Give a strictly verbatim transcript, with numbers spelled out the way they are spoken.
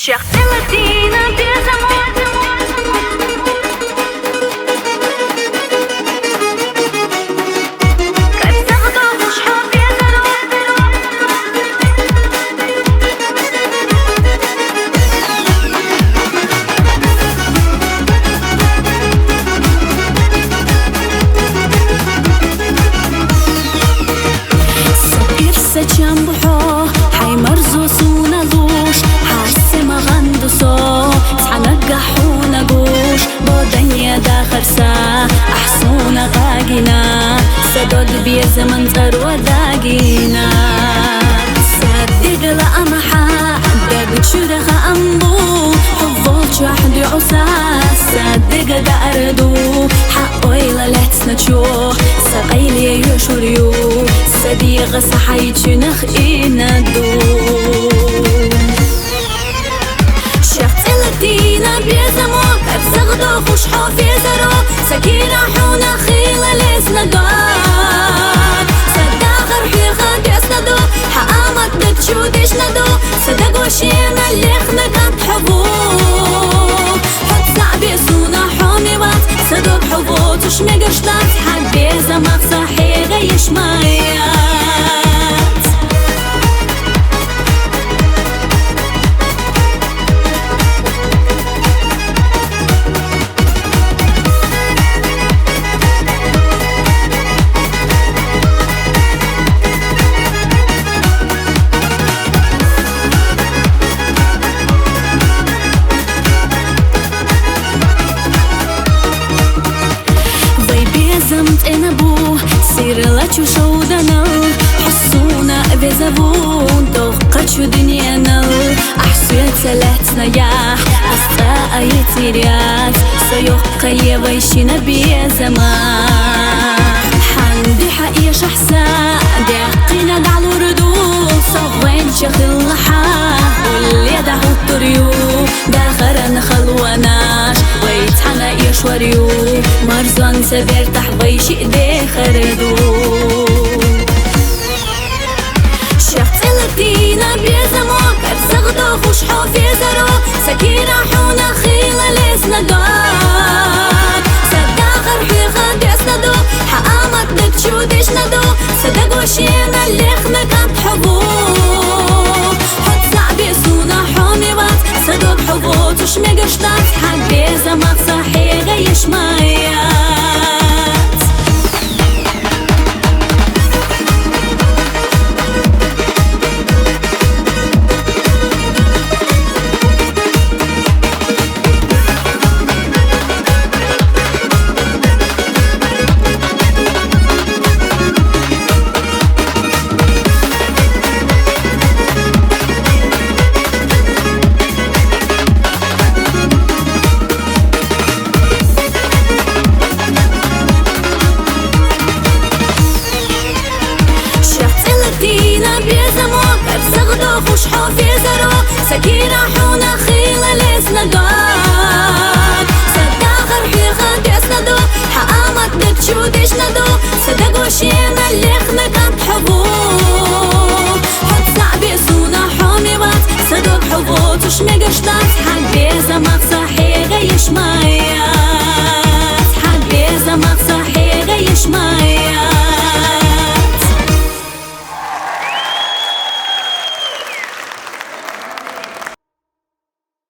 Шагьдинаца безам, са пӀир, са чамбухь, хьай марзо суна луш, хӀарсе ма гӀанду со, цхьа наггахь хьуна гуш, боданне дахар са, ахь суна къагийна, са дог безаман цӀаро дагийна. Са дег лаам хьа, даг чура хаам бу, хьо волчохь дуьгӀу са, са дег даар ду, хьа ойла лаьцначу, са къайле йоьшур ю, са дегӀ са хьайчуьнах ийна ду. Шагьдинаца безам, карзах дохуш хьо фезаро, са кийра хьуна хила лезна дог. Са дахар хьоьга дезна ду, хьа амат даг чу дешна ду, са даго шена лехна кӀант хьо ву. Хьо цаӀ бе суна хьоме вац, са дог хьо воцуш мегаш дац, хьан безамах са хьега йиш ма яц. Вай безам цӀена бу, сирла чу шовданал, хьо суна веза ву, доккхачу дуьненал, ахь соьца лаьцна яхь, ас цӀа а йицйир яц, со йоккха е вай шина безама. Хьан дуьхьа эшахь са, даьккхина дӀалур ду, со вайнча хилла хьа, улле дӀахӀуттур ю. Дахаран халонаш вай цхьана эшор ю, марзонца бертахь вай шиъ дехар ду. Шагьдинаца безам, карзах дохуш хьо фезаро, са кийра хьуна хила лезна дог. Са дахар хьоьга дезна ду, хьа амат даг чу дешна ду, са даго шена лехна кӀант хьо ву. Хьо цаӀ бе суна хьоме вац, са дог хьо воцуш мегаш дац, хьан безамах са хьега йиш ма яц. Шагьдинаца безам, карзах дохуш хьо фезаро, са кийра хьуна хила лезна дог. Са дахар хьоьга дезна ду, хьа амат даг чу дешна ду, са даго шена лехна кӀант хьо ву. Хьо цаӀ бе суна хьоме вац, са дог хьо воцуш мегаш дац,